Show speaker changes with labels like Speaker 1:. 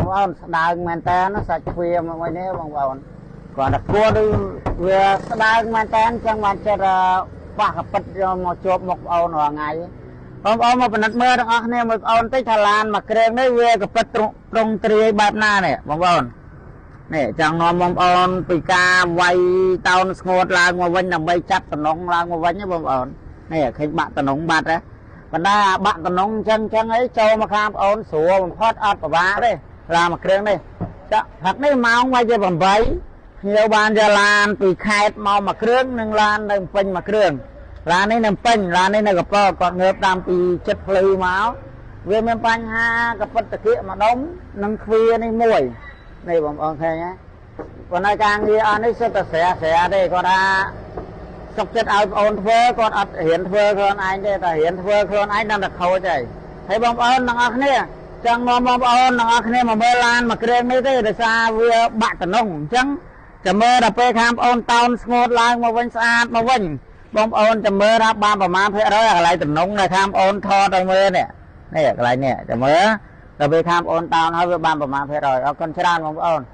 Speaker 1: បងប្អូនស្ដើងមែនតើសាច់ទ្វាមកវិញនេះបងប្អូនគ្រាន់តែគួរដូចវាស្ដើងមែនតើអញ្ចឹងបានចិត្តប៉ះកពិតយកមកជាប់មុខបងប្អូនរាល់ថ្ងៃបងប្អូនមកពិនិត្យមើលទាំងអស់គ្នាមួយបងប្អូនតិចថាឡានមួយគ្រឿងនេះវាកពិតត្រង់ទ្រាយបែបណានេះបងប្អូននេះចង់នាំបងប្អូនពីការវាយតោនស្ងួតឡើងមកវិញដើម្បីចាប់តំណងឡើងមកវិញបងប្អូននេះឃើញបាក់តំណងបាត់ហ៎ប៉ុន្តែអាបាក់តំណងចឹងចឹងអីចូលមកខាងបងប្អូនស្រួលបំផុតអត់ពិបាកទេឡានមួយគ្រឿងនេះចាក់ផឹកនេះម៉ោងវាជា8ភ្ញៀវបានយកឡានពីខេត្តមកមួយគ្រឿងនិងឡាននៅពេញមួយគ្រឿងឡាននេះនៅពេញឡាននេះនៅកពតគាត់ងើបតាមពីចិត្តភ្លឺមកវាមានបញ្ហាកពិតតិកម្ដុំនិងទ្វានេះមួយនេះបងប្អូនឃើញទេប៉ុន្តែការងារអស់នេះសុទ្ធតែស្រាស្រាទេគាត់ថាសុកចិត្តឲ្យបងអូនធ្វើគាត់អត់រៀនធ្វើខ្លួនឯងទេតែរៀនធ្វើខ្លួនឯងដល់តែខូចហើយហើយបងប្អូនទាំងអស់គ្នាចង់នាំបងប្អូនទាំងអស់គ្នាមកមើលឡានមួយគ្រឿងនេះទេដោយសារវាបាក់តំណងអញ្ចឹងចាំមើលដល់ពេលខាងបងអូនតោនស្ងួតឡើងមកវិញស្អាតមកវិញបងប្អូនចាំមើលថាបានប្រមាណភាគរយកន្លែងតំណងដែលខាងបងអូនថតឲ្យមើលនេះនេះកន្លែងនេះចាំមើលដល់ពេលខាងបងអូនតោនហើយវាបានប្រមាណភាគរយអរគុណច្រើនបងប្អូន។